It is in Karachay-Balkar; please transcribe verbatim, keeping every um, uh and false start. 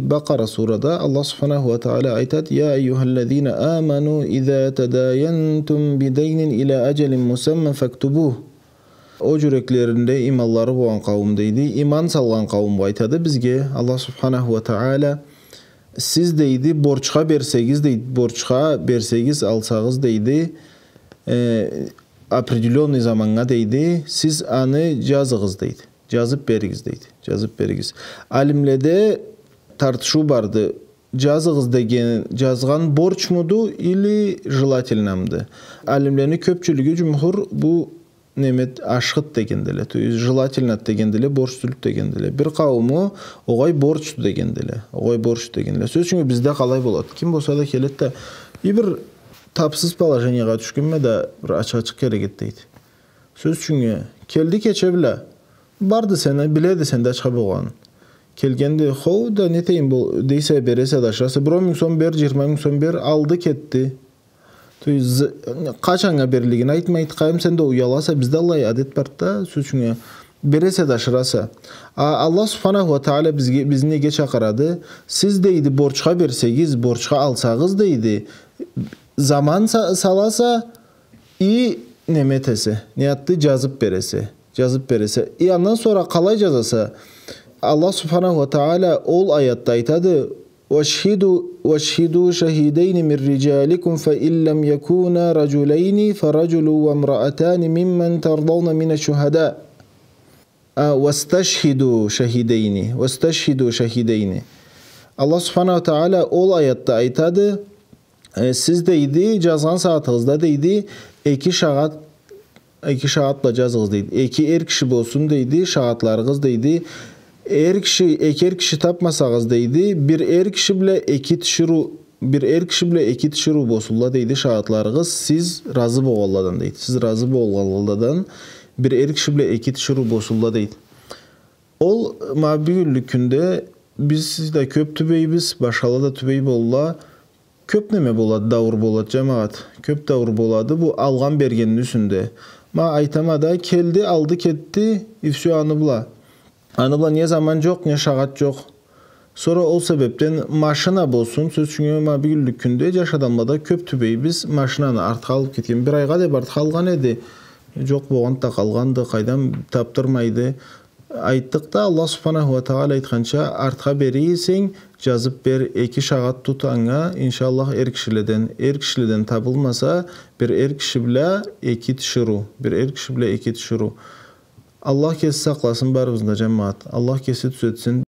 Бакъара сурада Аллах субханаху уа тагъала айтады: «يا أيها الذين آمنوا إذا تداينتم بدين إلى أجل مسمى فاكتبوه». О джюреклеринде иманлары болгъан къауум, дейди, иман салгъан къауумгъа айтады бизге Аллах субханаху уа тагъала. Сиз, дейди, борчха берсегиз, дейди, борчха берсегиз, алсагъыз, дейди, э, определённый заманнга, дейди, сиз аны джазыгъыз, дейди. Джазыб беригиз, дейди. Джазыб беригиз. Алимледе тартышыу барды. Джазыгъыз деген, джазгъан борчмуду или желательномуду? Алимлени кёбчюлюгю, джумхур, бу неме, ашхыды дегендиле, то есть желательноду дегендиле, борчсузду дегендиле. Бир къаууму огъай борчду дегендиле, огъай борчду дегендиле. Сёз ючюн, бизде къалай болады? Ким болса да келеди да, и бир тапсыз положениеге тюшгенме да, бир ачха-ачхыкъ керек эди, дейди. Сёз ючюн, келди кече бла, барды сени, биледи сенде ачха болгъанын. Келгенде, хоу да, не этейим, бол, дейсе, бересе да ашыраса, бир он минг сом бер, джыйырма минг сом бер, алды кетди. То есть, з-, къачаннга берлигин айтмайды, къайым, сен да уяласа, бизде аллай адет барды да, сёз ючюн, бересе да ашыраса. А Аллах субханаху уа тагъала бизге, бизни неге чакъырады? Сиз, дейди, борчха берсегиз, борчха алсагъыз, дейди, заман са-, саласа, и неме этесе, не затды, джазыб бересе, джазыб бересе. И андан сора къалай джазаса? Аллах субханаху уа тагъала ол аятда айтады: «وأشهدوا، وأشهدوا شهيدين من رجالكم فإن لم يكونا رجلين فرجل وامرأتان ممن ترضون من الشهداء». А, «واستشهدوا شهيدين، واستشهدوا شهيدين». Аллах субханаху уа тагъала ол аятда айтады, э, сиз, дейди, джазгъан сагъатыгъызда, дейди, эки шагъат, эки шагъат бла джазыгъыз, дейди. Эки эр киши болсун, дейди, шагъатларыгъыз, дейди. Эр киши, эки эр киши табмасагъыз, дейди, бир эр киши бла эки тиширыу, бир эр киши бла эки тиширыу болсунла, дейди, шагъатларыгъыз, сиз разы болгъанладан, дейди. Сиз разы болгъанладан бир эр киши бла эки тиширыу болсунла, дейди. Ол, ма, бюгюнлюк кюнде биз да кёб тюбейбиз, башхала да тюбей болла. Кёб неме болады, дауур болады, джамагъат. Кёб дауур болады бу алгъан-бергенни юсюнде. Ма, айтама да, келди, алды, кетди, и всё, аны бла. Аны бла не заман джокъ, не шагъат джокъ. Сора ол себебден машина болсун, сёз ючюн, ма, бюгюнлюк кюнде джаш адамлада кёб тюбейбиз, машинаны артха алыб кетген. Бир айгъа деб артха алгъан эди. Джокъ болгъанды да къалгъанды, къайдам, табдырмайды. Айтдыкъ да, Аллах субханаху уа тагъала айтханча, артха бере эсенг, джазыб бер, эки шагъат тут анга, иншаллах, эр кишиледен. Эр кишиледен табылмаса, бир эр киши бла эки тиширыу, бир эр киши бла эки тиширыу. Аллах кеси сакъласын барыбызны да, джамагъат. Аллах кеси тюзетсин.